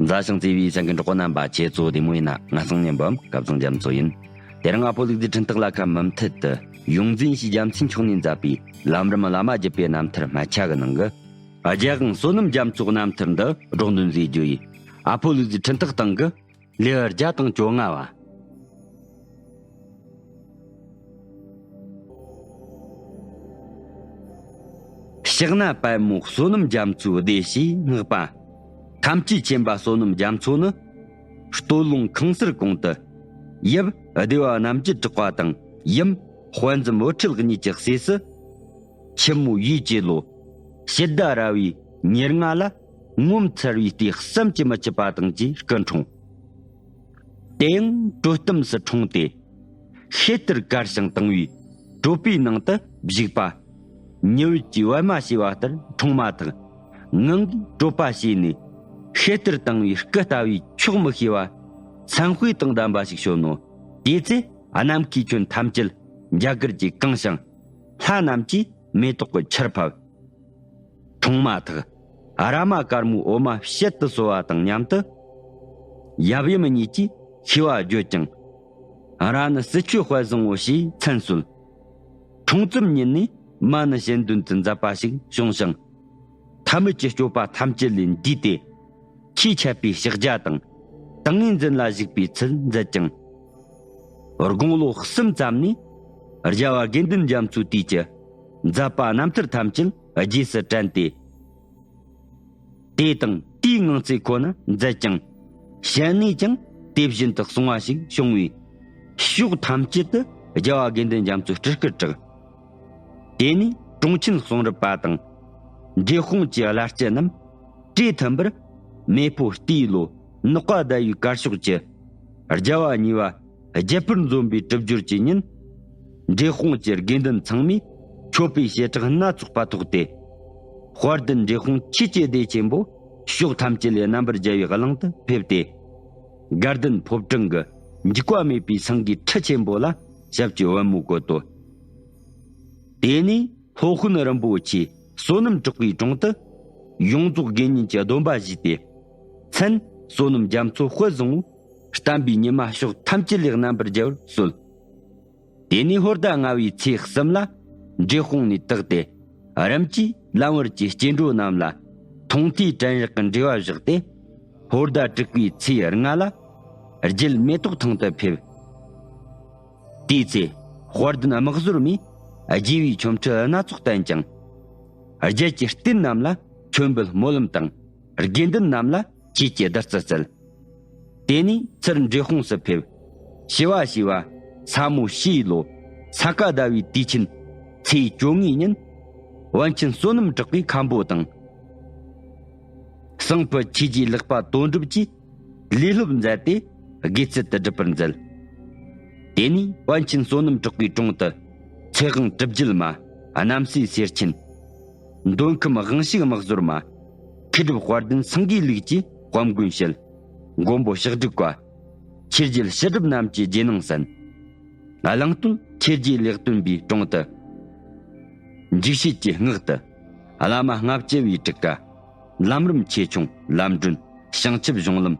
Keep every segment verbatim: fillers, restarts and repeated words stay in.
མཛའ་ཞིང་བརྩེ་བའི་སེམས་ཀྱི་གྲོགས་པོ་རྣམ་པ། ཁྱེད་ཚོ་བདེ་མོ་ཡིན་ན། ང་སང་ཉིན་འབུམ་སྐལ་བཟང་རྒྱ་མཚོ་ཡིན། དེ་རིང་ཨ་ཕོ་ལུག་རྫི་འཕྲིན་སྟེགས་ལ་ཁ་མུ་མཐུད་དུ་ཡོངས་འཛིན་ཞེས་རྒྱལ་མཚན་མཆོག་ནས་མཛད་པའི་ལམ་རིམ་བླ་མ་བརྒྱུད་པའི་རྣམ་ཐར་སྨད་ཆ་གི་ནང་གི་རྒྱལ་དབང་བསོད་ནམས་རྒྱ་མཚོའི་རྣམ་ཐར་འདི་སྒྲོག་འདོན་མཛད་རྒྱུ་ཡིན། ཨ་ཕོ་ལུག་རྫི་འཕྲིན་སྟེགས་སྟེང་གི་ལེའུ་བརྒྱ་དང་བཅོ་ལྔ་བ། ཕྱག་ན་པདྨོ་བསོད་ནམས་རྒྱ་མཚོའི་སྡེ་ཞེས་བསྔགས་པ། ཐམས་ཅད་མཁྱེན་པ་བསོད་ནམས་རྒྱ་མཚོ་ནི། སྟོད་ལུང་ཁང་གསར་གོང་དུ། ཡབ་བདེ་བ་རྣམ་རྒྱལ་གྲགས་པ་དང་ཡུམ་དཔལ་འཛོམས་བུ་ཁྲིད་གཉིས་ཀྱི་སྲས་སུ། ཆུ་མོ་ཡོས་ཀྱི་ལོ། ཕྱི་ཟླ་ར་བའི་ཉེར་ལྔ་ལ་ངོ་མཚར་བའི་ལྟས་བསམ་གྱིས་མི་ཁྱབ་པ་དང་བཅས་སྐུ་འཁྲུངས། དེ་ཡང་དྲོ་གཏམས་སུ་འཁྲུངས་ཏེ། ཤེལ་ལྟར་དཀར་ཞིང་དྭངས་བའི་གྲོད་པའི་ནང་དུ་བཞུགས་པ། ཉི་འོད་ཀྱི་པད་མ་བྱེ་བ་ལྟར་འཁྲུངས་མ་ཐག་ངང་གིས་གྲོད་པ་བྱས་ནས། ཤེལ་ལྟར་དྭངས་བའི་སྐུ་ལྟ་བས་ཆོག་མི་ཤེས་པ། མཚན་དཔེ་དང་ལྡན་པ་ཞིག་བྱོན་ནོ། དེའི་ཚེ་ནམ་མཁའི་ཁྱོན་ཐམས་ཅད་འཇའ་གུར་གྱིས་གང་ཞིང་། ལྷ་རྣམས་ཀྱི་མེ་ཏོག་གི་ཆར་ཕབ། འཁྲུངས་མ་ཐག་ར་མ་དཀར་མོའི་འོ་མ་བཤད་དུ་གསོལ་བ་དང་མཉམ་དུ། ཡབ་ཡུམ་གཉིས་ཀྱིས་ཤེས་པ་བརྗོད་ཅིང་། ར་ནི་སྲིད་ཆོས་དཔལ་བཟང་བོ་ཞེས་མཚན་གསོལ། འཁྲུངས་ཙམ་ཉིད་ནས་མ་ནི་གཞན་དོན་དུ་མཛད་པ་ཞིག་བྱུང་ཞིང་། ཐ་མལ་གྱི་སྤྱོད་པ་ཐམས་ཅད་ལས་འདས་ཏེ། ཆེས་ཆད་པའི་ཕྱག་རྒྱ་དང་ཏིང་ངེ་འཛིན་ལ་ཞུགས་པའི་ཚུལ་མཛད་ཅིང་། དགུང་ལོ་གསུམ་ཙམ་ནས་རྒྱལ་བ་དགེ་འདུན་རྒྱ་མཚོའི་དུས་ཀྱི་མཛད་པ་རྣམ་ཐར་ཐམས་ཅད་རྗེས་སུ་དྲན་ཏེ། དེ་དང་དེའི་ངང་ཚུལ་ཁོ་ན་མཛད་ཅིང་། ཞལ་ནས་ཀྱང་དེ་བཞིན་དུ་གསུང་བ་ཞིག་བྱུང་བས། ཕྱོགས་ཐམས་ཅད་དུ་རྒྱལ་བ་དགེ་འདུན་རྒྱ་མཚོའི་སྤྲུལ་སྐུར་གྲགས། དེ་ནས་དྲུང་ཆེན་གསུང་རབ་པ་དང་། འབྲས་སྤུངས་ཀྱི་བླ་སྤྱི་རྣམས་གྲོས་མཐུན་པར། མེ་ཕོ་རྟའི་ལོ་ནག་པ་ཟླ་བའི་དཀར་ཕྱོགས་ཀྱི་རྒྱལ་བ་གཉིས་པ་རྒྱལ་ཕུར་འཛོམས་པའི་གྲུབ་སྦྱོར་གྱི་ཉིན། འབྲས་སྤུངས་ཀྱི་དགེ་འདུན་ཚང་མས་མཆོད་པའི་བྱེ་བྲག་སྣ་ཚོགས་པ་ཐོགས་ཏེ། དཔལ་ལྡན་འབྲས་སྤུངས་ཆོས་ཀྱི་སྡེ་ཆེན་པོ་ཕྱོགས་ཐམས་ཅད་ལས་རྣམ་པར་རྒྱལ་བའི་གླིང་དུ་ཕེབས་ཏེ། དགའ་ལྡན་ཕོ་བྲང་གི་འཇིགས་པ་མེད་པའི་སེང་གེའི་ཁྲི་ཆེན་པོ་ལ་ཞབས་ཀྱི་པད་མོ་བཀོད་དོ། དེ་ནས་སློབ་དཔོན་རིན་པོ་ཆེ་བསོད་ནམས་གྲགས་པའི་དྲུང་དུ་ཡོངས་རྫོགས་དགེ་བསྙེན་གྱི་སྡོམ་པ་བཞེས་ཏེ། མཚན་བསོད་ནམས་རྒྱ་མཚོ་དཔལ་བཟང་བོ། བསྟན་པའི་ཉི་མ་ཕྱོགས་ཐམས་ཅད་ལས་རྣམ་པར་རྒྱལ་བར་གསོལ། དེ་ནས་ཧོར་ཟླ་ལྔ་བའི་ཚེས་གསུམ་ལ་འབྲས་སྤུངས་ནས་དག་སྟེ། རིམ་གྱིས་ལམ་བར་གྱི་སྐྱེ་འགྲོ་རྣམས་ལ་མཐོང་ཐོས་དྲན་རེག་གི་འབྲེལ་བ་བཞག་སྟེ། ཧོར་ཟླ་དྲུག་པའི་ཚེས་ལྔ་ལ་རྒྱལ་མེ་ཏོག་ཐང་དུ་ཕེབས། དེའི་ཚེ་དཔལ་ལྡན་དམག་ཟོར་མས་རྒྱས་པའི་ཆོ་འཕྲུལ་སྣ་ཚོགས་བསྟན་ཅིང་། རྒྱལ་གྱི་རྟེན་རྣམས་ལ་མཆོད་འབུལ་སྨོན་ལམ་དང་། དགེ་འདུན་རྣམས་ལ་ཆོས་ཀྱི་བདུད་རྩི་སྩལ། དེ་ནས་ཚུར་འབྲས་སྤུངས་སུ་ཕེབས། ཞི་བ་ཞེས་པ་ས་མོ་ཤིའི་ལོ་ས་ག་ཟླ་བའི་དུས་ཆེན་ཚེས་བཅོ་ལྔའི་ཉིན། པཎ་ཆེན་བསོད་ནམས་གྲགས་པའི་མཁན་པོ་དང་། གསང་ཕུ་ཆོས་རྗེ་ལེགས་པ་དོན་གྲུབ་ཀྱིས་ལས་སློབ་མཛད་དེ་དགེ་ཚུལ་དུ་སྒྲུབ་པར་མཛད། དེ་ནས་པཎ་ཆེན་བསོད་ནམས་གྲགས་པའི་དྲུང་དུ་ཚེ་དབང་གྲུབ་རྒྱལ་མ། རྣམ་སྲས་སེར་ཆེན། མདོ་ཁམས་དབང་ཕྱུག་དམག་ཟོར་མ། མཁས་གྲུབ་དཔལ་ལྡན་སེང་གེའི་ལུགས་ཀྱི་དཔལ་མགོན་ཞལ། མགོན་པོ་ཕྱག་དྲུག་པ། ཆོས་རྒྱལ་ཕྱི་སྒྲུབ་རྣམས་ཀྱི་རྗེས་གནང་གསན། གླིང་སྟོད་ཆོས་རྗེ་ལེགས་སྟོན་པའི་དྲུང་དུ། འཇིགས་བྱེད་ཀྱི་སྔགས་ཏུ། བླ་མ་ལྔ་བཅུ་བའི་དྲུག་ཀ། ལམ་རིམ་ཆེ་ཆུང་ལམ་སྒྲོན། བྱང་ཆུབ་གཞུང་ལམ།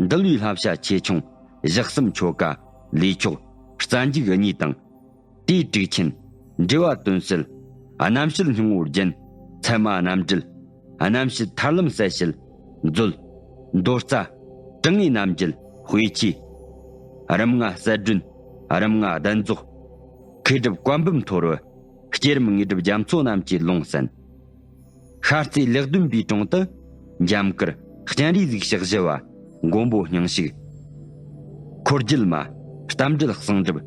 འདུལ་བའི་བསླབ་བྱ་ཆེ་ཆུང་། ཞག་གསུམ་ཆོ་ག། ལས་ཆོག་རྩ་འཇུག་གཉིས་དང་། དེའི་དྲུག་ཆེན། འགྲེལ་བ་དོན་གསལ། རྣམ་བཤད་སྙིང་པོའི་རྒྱན། ཚད་མ་རྣམ་འགྲེལ། རྣམ་བཤད་ཐར་ལམ་གསལ་བྱེད། མཛོད། མདོ་རྩ། དྲང་ངེས་རྣམ་འབྱེད་དཔེ་ཆོས། རིམ་ལྔ་གསལ་སྒྲོན། རིམ་ལྔ་གདན་རྫོགས། མཁས་གྲུབ་བཀའ་འབུམ་ཐོར་བུ། བསྐྱེད་རིམ་དངོས་གྲུབ་རྒྱ་མཚོ་རྣམས་ཀྱིས་ལུང་གསན། ཤར་རྩེ་ལེགས་ལྡན་པའི་དྲུང་དུ། འཇམ་དཀར་སྤྱན་རས་གཟིགས་ཕྱག་བཞི་པ། མགོན་པོ་སྙིང་ཞིག་འཁོར་རྒྱལ་མ། རྟ་མགྲིན་གསང་སྒྲུབ།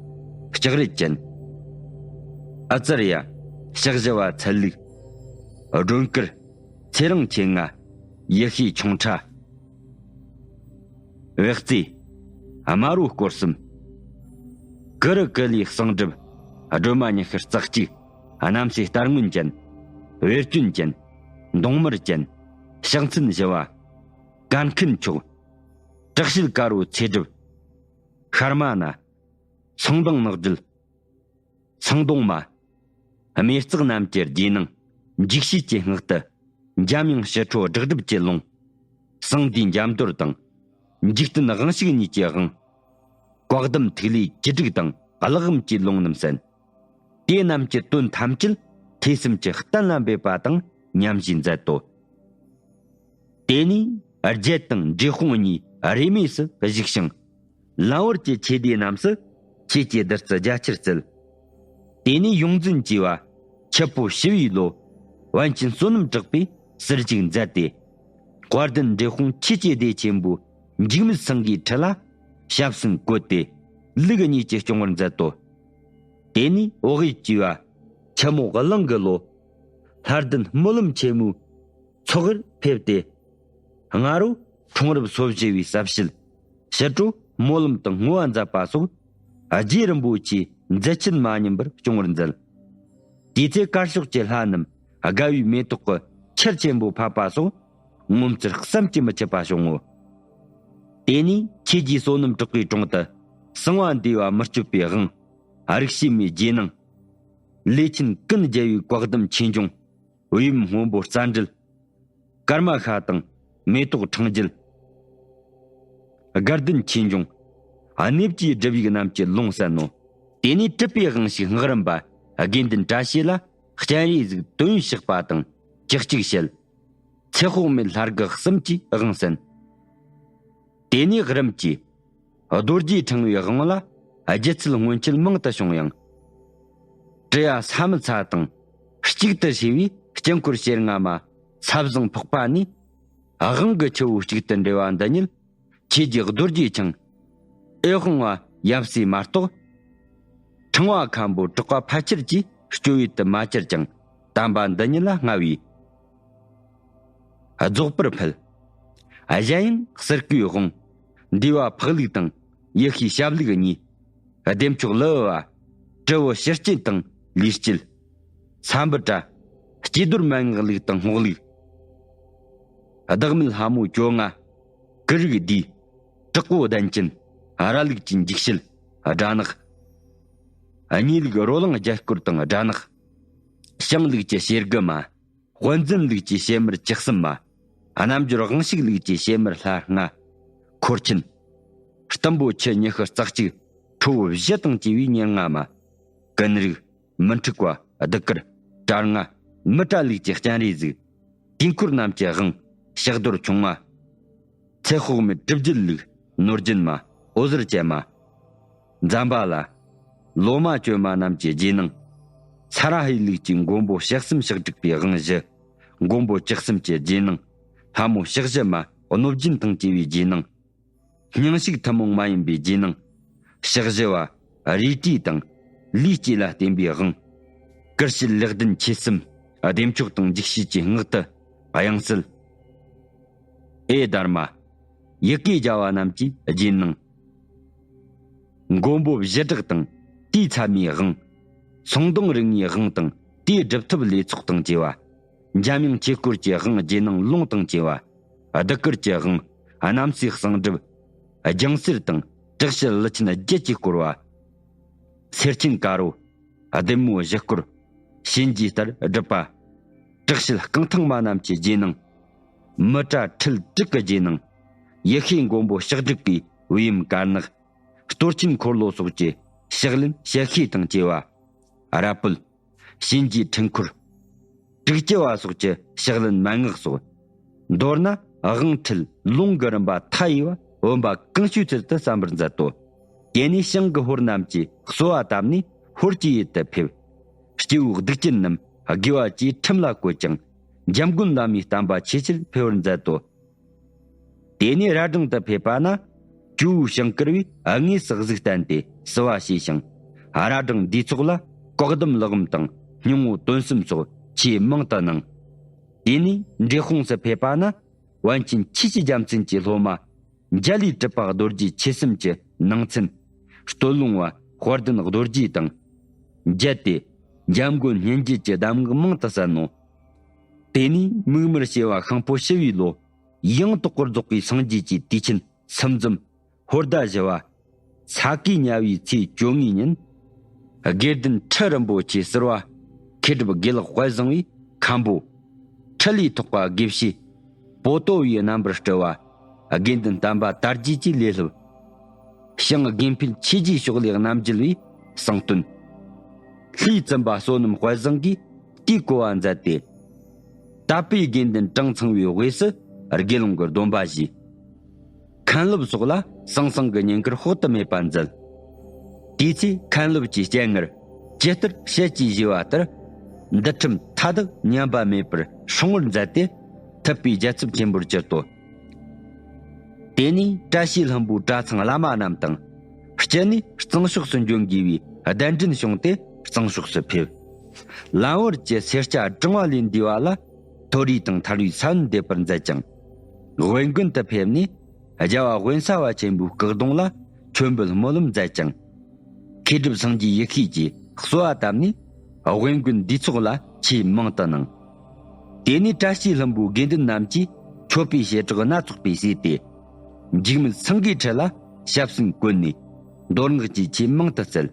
ལྕགས་རི་ཅན། ཨ་ཙརྱ། ཕྱག་བཞི་པ་ཚལ་ལུག་སྒྲོན་དཀར། ཚེ་རིང་ཆེ་ལྔ། ཡེ་ཤེས་ཆུང་ཕྲ། བེག་རྩེ། དམར་པོ་སྐོར་གསུམ། ཀུ་རུ་ཀུ་ལེའི་གསང་སྒྲུབ། སྒྲོལ་མ་ཉི་ཤུ་རྩ་གཅིག་རྣམ་སྲས་རྟ་སྔོན་ཅན། བེར་སྐྱོན་ཅན། མདུང་དམར་ཅན། ཕྱག་མཚན་བཞི་པ། གན་མཁན་མཆོག་དྲག་ཤེལ་དཀར་པོའི་ཚེ་སྒྲུབ། ཤར་མ་ན། མཚང་མདངས་ནག་སྦྲུལ། མཚང་མདུང་མ། སྨེ་བརྩེགས་རྣམས་ཀྱི་རྗེས་གནང་། འཇིགས་བྱེད་ཀྱི་སྔགས་ཏུ། འཇམ་དབྱངས་ཞི་ཁྲོ་སྦྲགས་སྒྲིབ་ཀྱི་ལུང་། གསང་འདུས་འཇམ་རྡོར་དང་ འཇིག་རྟེན་དབང་ཕྱུག་གཉིས་ཀྱི་དབང་། བཀའ་གདམས་ཐིག་ལེ་བཅུ་དྲུག་དང་གླེགས་བམ་གྱི་ལུང་རྣམས་གསན། དེ་རྣམས་ཀྱི་དོན་ཐམས་ཅད་ཐོས་བསམ་གྱིས་གཏན་ལ་འབེབས་པ་དང་ཉམས་བཞེས་མཛད་དོ། དེ་ནས་རྒྱལ་དང་འབྲས་སྤུངས་གཉིས་རིས་མེད་སུ་བཞུགས་ཤིང་། ལམ་བར་གྱི་ཆོས་སྡེ་རྣམས་སུ་ཆོས་ཀྱི་བདུད་རྩི་རྒྱ་ཆེར་བསྩལ། དེ་ནས་ཡོངས་འཛིན་གྱིས་པ་ཆུ་སྤོ་ཞི་བའི་ལོ། པཎ་ཆེན་བསོད་ནམས་གྲགས་པའི་ཟུར་བཞུགས་མཛད་དེ། དཔལ་ལྡན་འབྲས་སྤུངས་ཆོས་ཀྱི་སྡེ་ཆེན་པོའི་འཇིགས་མེད་སེང་གེའི་ཁྲི་ལ་ཞབས་སུ་བཀོད་དེ་ལུགས་གཉིས་ཀྱིས་སྐྱོང་བར་མཛད་དོ། དེ་ནས་འོག་ཡུལ་གྱིས་པ་ཆུ་མོ་གླང་གི་ལོ། ལྷ་ལྡན་སྨོན་ལམ་ཆེན་མོའི་ཚོགས་དབུར་ཕེབས་ཏེ། སྔ་དྲོ་འཁྲུངས་རབས་སོ་བཞི་བའི་ཟབ་བཤད། ཕྱི་དྲོ་སྨོན་ལམ་དང་བསྔོ་བ་མཛད་པ་སོགས་རྗེ་རིན་པོ་ཆེའི་མཛད་ཆེན་མ་ཉམས་པར་སྐྱོང་བར་མཛད། དེའི་ཚེ་དཀར་ཕྱོགས་ཀྱི་ལྷ་རྣམས་དགའ་བའི་མེ་ཏོག་གི་ཆར་ཆེན་པོ་ཕབ་པ་སོགས་ངོ་མཚར་བསམ་གྱིས་མི་ཁྱབ་པ་བྱུང་ངོ་། དེ་ནས་ཆོས་རྗེ་བསོད་ནམས་གྲགས་པའི་དྲུང་དུ་གསང་བ་འདུས་པ་མི་བསྐྱོད་པའི་དབང་། རིགས་བྱེད་མའི་རྗེས་གནང་། ལས་ཆེན་ཀུན་མཇལ་བའི་བཀའ་གདམས་ཆོས་འབྱུང་། བེའུ་སྔོན་པོ་རྩ་འགྲེལ། ཀརྨ་ཤ་དང་མེ་ཏོག་ཕྲེང་རྒྱུད། དགའ་ལྡན་ཆོས་འབྱུང་། གནས་བཅུའི་སྒྲུབ་ཡིག་རྣམས་ཀྱི་ལུང་གསན་ནོ། དེ་ནས་གྲུབ་པའི་དབང་ཕྱུག་སྔགས་རམས་པ་དགེ་འདུན་བཀྲ་ཤིས་ལ་སྤྱན་རས་གཟིགས་དོན་ཡོད་གཤེགས་པ་དང་ཅི་གཅིག་བཤད། ཚེ་དཔག་མེད་ལྷ་དགུ་གསུམ་གྱི་དབང་གསན། དེ་ནས་རིམ་གྱིས་རྡོ་རྗེ་ཕྲེང་བའི་དབང་ལ་ལྗིད་ཚད་སྔོན་ཆད་མང་དུ་བྱུང་ཡང་། གྲུ་ཡ་ས་མི་ཚ་དང་གཅིག་ཏུ་བྱས་པའི་དཀྱིལ་འཁོར་ཞེ་ལྔ་མ་ས་བཟང་འཕགས་པ་ནས་དབང་གི་ཆུ་བོ་གཅིག་ཏུ་འདྲེས་པ་འདི་ཉིད་ཆོས་རྗེ་རྡོ་རྗེ་འཆང་ཨེ་ཧོང་བ་ཡབ་སྲས་མ་གཏོགས། ཕྲེང་བ་མཁན་པོ་གྲགས་པ་ཕལ་ཆེར་གྱིས་སྤྱོད་ཡུལ་དུ་མ་གྱུར་ཀྱང་བསྟན་པ་འདི་ཉིད་ལ་བསྔགས་པས་རྫོགས་པར་ཕུལ། གཞན་ཡང་གསེར་སྐུའི་དབང་འདུས་པ་འཕགས་ལུགས་དང་ཡེ་ཤེས་ཞབས་ལུགས་གཉིས། བདེ་མཆོག་ཀླུ་བ་གྲུ་བོ་ཕྱི་སྐྱིད་དང་ལུས་སྐྱིད། ས་འབུ་ཏྲ་སྐྱེས་རྡོར་མན་ངག་ལུགས་དང་སྔགས་ལུགས། བདག་མེད་ལྷ་མོ་བཅོ་ལྔ། ཀུ་རིག་བསྡུས། དྲག་པོ་གདན་ཅན། ར་ལུགས་ཀྱི་འཇིགས་བྱེད་སྦྲ་ནག་གཉིས་ལུགས་རོ་ལངས་རྒྱལ་སྐོར་དང་སྦྲ་ནག་ཞང་ལུགས་ཀྱི་ཕྱེད་དགུ་མ། དཔལ་འཛིན་ལུགས་ཀྱི་ཕྱེད་དམར་བཅུ་གསུམ་མ། རྣམ་འགྱུར་དབང་ཕྱུག་ལུགས་ཀྱི་ཕྱེད་དམར་ལྷ་ལྔ། འཁོར་ཆེན། གཏུམ་པོ་ཆུ་ཉི་ཤུ་རྩ་གཅིག་ཁྲོ་བོ་བཞི་དང་བཅས་པའི་ཉེར་ལྔ་མ། ཀུན་རིག་མི་འཁྲུགས་པ་གདུགས་དཀར་དྲ་ལྔ། མི་ཏྲ་ལུགས་ཀྱི་སྤྱན་རས་གཟིགས། དུས་འཁོར་རྣམས་ཀྱི་དབང་ཕྱག་རྡོར་ཆུང་མ། ཚེ་དཔག་མེད་གྲུབ་རྒྱུད་ལུགས་ནོར་རྒྱུན་མ་འོད་ཟེར་ཅན་མ། ཛམ་བྷ་ལ། ལོ་མ་བཅོ་མ་རྣམས་ཀྱི་རྗེས་གནང་། ས་ར་ཧའི་ལུགས་ཀྱི་མགོན་པོ་ཕྱག་གསུམ་ཕྱག་དྲུག་པའི་དབང་བཞི། མགོན་པོ་བཅུ་གསུམ་གྱི་རྗེས་གནང་། ལྷ་མོ་ཕྱག་བཞི་མ་གནོད་སྦྱིན་དང་བཅས་པའི་རྗེས་གནང་། སྙིང་ཞིག་ཐུན་མོང་མ་ཡིན་པའི་རྗེས་གནང་། ཕྱག་བཞི་བ་རིལ་བྲིས་དང་ལུས་སྐྱེས་ལ་བརྟེན་པའི་དབང་། སྐུར་བྱེད་ལེགས་ལྡན་ཆོས་གསུམ་བདེ་མཆོག་དང་འཇིགས་བྱེད་ཀྱི་སྔགས་དུ་དབྱངས་གསལ། ཨེ་དྷརྨ། ཡི་གེ་བརྒྱ་པ་རྣམས་ཀྱི་རྗེས་གནང་། མགོན་པོ་བཞི་བྲག་དང་དེའི་ཚད་མའི་དབང་། སོང་གདོང་རིགས་ལྔའི་དབང་དང་དེའི་སྒྲུབ་ཐབས་ལས་ཚོགས་དང་བཅས་པ། འཇམ་དབྱངས་ཆོས་སྐོར་གྱི་དབང་རྗེས་གནང་ལུང་དང་བཅས་པ། གདུགས་དཀར་གྱི་དབང་རྣམ་སྲས་གསང་སྒྲུབ། ལྗང་གསེར་དང་དྲག་ཤུལ་ཀླུ་ཆེན་བརྒྱད་ཀྱིས་བསྐོར་བ། སེར་ཆེན་དཀར་པོ། ལྡེ་མོ་བཞི་སྐོར། གཤིན་རྗེའི་ལྟར་སྒྲུབ་པ། དྲག་ཤུལ་རྐང་ཐང་མ་རྣམས་ཀྱི་རྗེས་གནང་། མི་ཏྲ་ཁྲི་དྲུག་གི་རྗེས་གནང་། ཡེ་ཤེས་མགོན་པོ་ཕྱག་དྲུག་གི་བུ་ཡུམ་དཀར་ནག་གཏོར་ཆེན་འཁོར་ལོ་སོགས་ཀྱི་ཕྱག་ལེན་ཞལ་ཤེས་དང་བཅས་པ། ར་ཕུད། གཤིན་རྗེའི་འཕྲུལ་འཁོར། དྲུག་ཅུ་པ་སོགས་ཀྱི་ཕྱག་ལེན་མན་ངག་སོགས། མདོར་ན་དབང་ཁྲིད་ལུང་གི་རིམ་པ་མཐའ་ཡས་པ་བུམ་པ་གང་བྱོའི་ཚུལ་དུ་གསན་པར་མཛད་དོ། དེ་ནས་ཞང་གི་ཧོར་རྣམས་ཀྱིས་གསོལ་བ་བཏབ་ནས་ཧོར་གྱི་ཡུལ་དུ་ཕེབས། སྐྱེ་བོ་གདུག་ཅན་རྣམས་དགེ་བ་བཅས་ཁྲིམས་ལ་བཀོད་ཅིང་འཇམ་མགོན་བླ་མའི་བསྟན་པ་ཆེས་ཆེར་འཕེལ་བར་མཛད་དོ། དེ་ནས་ར་སྦྲང་དུ་ཕེབས་པ་ན། ཇོ་བོའི་ཞིང་བཀུར་བས་དངོས་སུ་གཟིགས་བསྟན་ཏེ་བསུ་བ་བྱས་ཤིང་། ར་སྦྲང་འདུས་ཚོགས་ལ་བཀའ་གདམས་ཀློག་འམ་དང་སྙིང་པོ་དོན་གསུམ་སོགས་ཆེས་མང་དུ་གནང་། དེ་ནས་འབྲས་སྤུངས་སུ་ཕེབས་པ་ན། པཎ་ཆེན་ཆོས་ཀྱི་རྒྱལ་མཚན་གྱི་སློབ་མ། འཇའ་ལུས་གྲུབ་པ་རྡོ་རྗེ་ཆོས་གསུམ་གྱི་ནང་ཚན། སྟོད་ལུང་བ་དཔལ་ལྡན་རྡོ་རྗེ་དང་། མཇལ་ཏེ། འཇམ་མགོན་སྙན་རྒྱུད་ཀྱི་གདམས་ངག་མང་དུ་གསན་ནོ། དེ་ནས་མིག་དམར་བྱེ་བ་ཤིང་ཕོ་ཤི་བའི་ལོ། ཡང་དོག་པར་རྫོགས་པའི་སངས་རྒྱས་ཀྱི་དུས་ཆེན་སུམ་འཛོམས། ཧོར་ཟླ་བཞི་བ། ས་གའི་ཉ་བའི་ཚེས་བཅོ་ལྔའི་ཉིན། དགེ་ལྡན་ཁྲི་རིན་པོ་ཆེ་ཟུར་པ། མཁས་གྲུབ་དགེ་ལེགས་དཔལ་བཟང་བའི་མཁན་པོ། ཁྲི་ལས་ཐོག་པ་དགེ་བཤེས། པོ་ཏོ་བའི་རྣམ་པར་སྤྲུལ་བ། དགེ་འདུན་བསྟན་པ་དར་རྒྱས་ཀྱི་ལས་སློབ། ཞང་དགེ་འཕེལ་ཆོས་རྗེའི་ཕྱོགས་ལས་རྣམ་རྒྱལ་བའི་གསུང་བསྟན། ལྷའི་བཙུན་པ་བསོད་ནམས་དཔལ་བཟང་གིས་དེའི་གོ་བ་མཛད་དེ། དད་པའི་དགེ་འདུན་གྲངས་ཚང་བའི་དབུས་སུ་དགེ་སློང་གི་སྡོམ་པ་བཞེས། མཁན་སློབ་སོགས་ལ་ཟང་ཟིང་གི་བསྙེན་བཀུར་དཔག་ཏུ་མེད་པ་མཛད། དེའི་ཚེ་མཁན་སློབ་ཀྱི་སྤྱན་སྔར་ཇི་ལྟར་ཞལ་གྱིས་བཞེས་པ་ལྟར། འདུལ་ཁྲིམས་མཐའ་དག་ཉམས་པ་མེད་པར་སྲུང་བར་མཛད་དེ། ཐུབ་པའི་རྒྱལ་ཚབ་ཆེན་པོར་གྱུར་ཏོ། དེ་ནས་བཀྲ་ཤིས་ལྷུན་པོའི་གྲྭ་ཚང་བླ་མ་རྣམས་དང་། སྤྱི་ནས་གཙང་ཕྱོགས་སུ་འབྱོན་དགོས་པའི་གདན་འདྲེན་བྱུང་སྟེ། གཙང་ཕྱོགས་སུ་ཕེབས། ལམ་བར་གྱི་སེར་སྐྱ་གྲང་བ་ལས་འདས་པ་ལ་མཐོ་རིས་དང་ཐར་བའི་ས་བོན་འདེབས་པར་མཛད་ཅིང་། དབེན་དགོན་དུ་ཕེབས་ནས། རྒྱལ་བ་དབེན་ས་པ་ཆེན་པོའི་སྐུ་གདུང་ལ་མཆོད་འབུལ་སྨོན་ལམ་མཛད་ཅིང་། མཁས་གྲུབ་སངས་རྒྱས་ཡེ་ཤེས་ཀྱིས་གསོལ་བ་བཏབ་ནས། དབེན་དགོན་འདུས་ཚོགས་ལ་ཆེས་མང་དུ་གནང་། དེ་ནས་བཀྲ་ཤིས་ལྷུན་པོའི་དགེ་འདུན་རྣམས་ཀྱིས་མཆོད་པའི་བྱེ་བྲག་སྣ་ཚོགས་པས་བསྲེས་ཏེ། འཇིགས་མེད་སེང་གེའི་ཁྲི་ལ་ཞབས་སེན་བཀོད་ནས། མདོ་སྔགས་ཀྱི་ཆེས་མང་དུ་བསྩལ།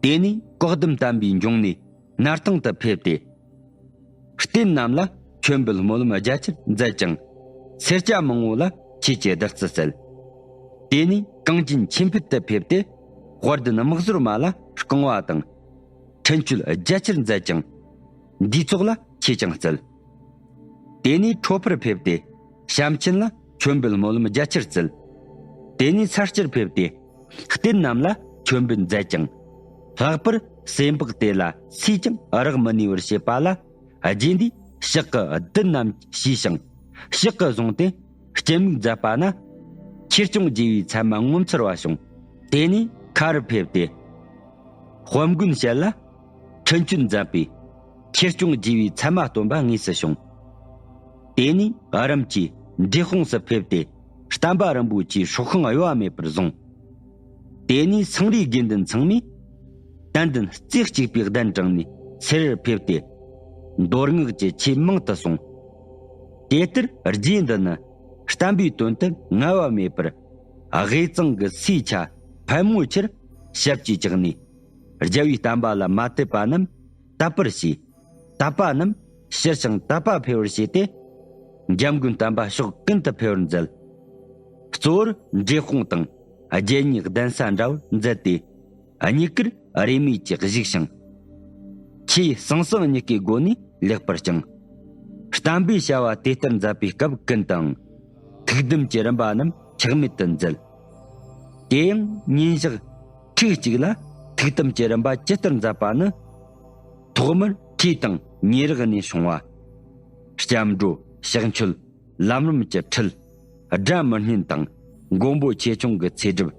དེ་ནས་བཀའ་གདམས་བསྟན་པའི་འབྱུང་གནས་སྣར་ཐང་དུ་ཕེབས་ཏེ། རྟེན་རྣམས་ལ་མཆོད་འབུལ་སྨོན་ལམ་རྒྱ་ཆེར་མཛད་ཅིང་། སེར་སྐྱ་མང་བོ་ལ་ཆོས་ཀྱི་བདུད་རྩི་བསྩལ། དེ་ནས་གངས་ཅན་ཆོས་འཕེལ་དུ་ཕེབས་ཏེ། དཔལ་ལྡན་དམག་ཟོར་མ་ལ་བསྐང་བ་དང་། འཕྲིན་བཅོལ་རྒྱ་ཆེར་མཛད་ཅིང་། འདུས་ཚོགས་ལ་ཆོས་ཀྱང་བསྩལ། དེ་ནས་ཁྲོ་ཕུར་ཕེབས་ཏེ། བྱམས་ཆེན་ལ་མཆོད་འབུལ་སྨོན་ལམ་རྒྱ་ཆེར་བསྩལ། དེ་ནས་ས་སྐྱར་ཕེབས་ཏེ། རྟེན་རྣམས་ལ་མཆོད་འབུལ་མཛད་ཅིང་། ལྷག་པར་སྲས་འབག་དེ་ལ་སུས་ཀྱང་རག་མི་ནུས་པར་བྱེད་པ་ལ། རྗེ་འདིས་ཕྱག་གི་རྡུལ་རྣམས་བྱས་ཤིང་། ཕྱག་གིས་བཟུང་སྟེ་སྐྱེད་མོས་མཛད་པ་ན། ཆོས་སྐྱོང་རྒྱལ་བའི་མཚན་མ་ངོ་མཚར་བ་བྱུང་། དེ་ནས་ཁ་རུ་ཕེབས་ཏེ། དཔལ་མགོན་ཞལ་ལ་འཕྲིན་བཅོལ་མཛད་པས། ཆོས་སྐྱོང་རྒྱལ་བའི་མཚན་མ་སྟོན་པ་དངོས་སུ་བྱུང་། དེ་ནས་རིམ་གྱིས་འབྲས་སྤུངས་སུ་ཕེབས་ཏེ། བསྟན་པ་རིན་པོ་ཆེའི་སྲོག་ཤིང་གཡོ་བ་མེད་པར་བཟུང་། དེ་ནས་སེང་རིའི་དགེ་འདུན་ཚང་མས་དད་འདུན་རྩེ་གཅིག་པའི་གདན་དྲངས་ནས་སེ་རར་ཕེབས་ཏེ། མདོ་སྔགས་ཀྱི་ཆོས་མང་དུ་གསུངས། དེ་ལྟར་རྗེ་འདི་ནི་བསྟན་པའི་དོན་དུ་ངལ་བ་མེད་པར། དབུས་གཙང་གི་སའི་ཆ་ཕལ་མོ་ཆེར་ཞབས་ཀྱིས་བཅགས་ནས། རྒྱལ་བའི་བསྟན་པ་ལ་མ་དད་པ་རྣམས་དད་པར་བྱས། དད་པ་རྣམས་ཞི་ཞིང་དད་པ་འཕེལ་བར་བྱས་ཏེ། འཇམ་མགོན་བསྟན་པ་ཕྱོགས་ཀུན་ཏུ་འཕེལ་བར་མཛད། གཙོ་བོར་འབྲས་སྤུངས་དང་རྒྱལ་གཉིས་གདན་ས་འདྲ་བར་མཛད་དེ། གཉིས་ཀར་རེས་མོས་ཀྱིས་བཞུགས་ཤིང་། ཆོས་ཟང་ཟིང་གཉིས་ཀའི་སྒོ་ནས་ལེགས་པར་བསྐྱངས། བསྟན་པའི་བྱ་བ་དེ་ལྟར་མཛད་པའི་སྐབས་ཀུན་ཏུའང་། ཐུགས་དམ་གྱི་རིམ་པ་རྣམས་ཆག་མེད་དུ་མཛད། དེ་ཡང་ཉིན་ཞག་ཁྲིག་གཅིག་ལ་ཐུགས་དམ་གྱི་རིམ་པ་ཇི་ལྟར་མཛད་པ་ནི། ཐོག་མར་ཁྲུས་དང་ཉེ་རགས་ནས་བྱུང་བ། སྐྱབས་འགྲོ་ཕྱག་མཆོད་ལམ་རིམ་གྱི་ཁྲིད། སྒྲ་མི་སྙན་དང་མགོན་པོ་ཆེ་ཆུང་གི་ཚེ་སྒྲུབ།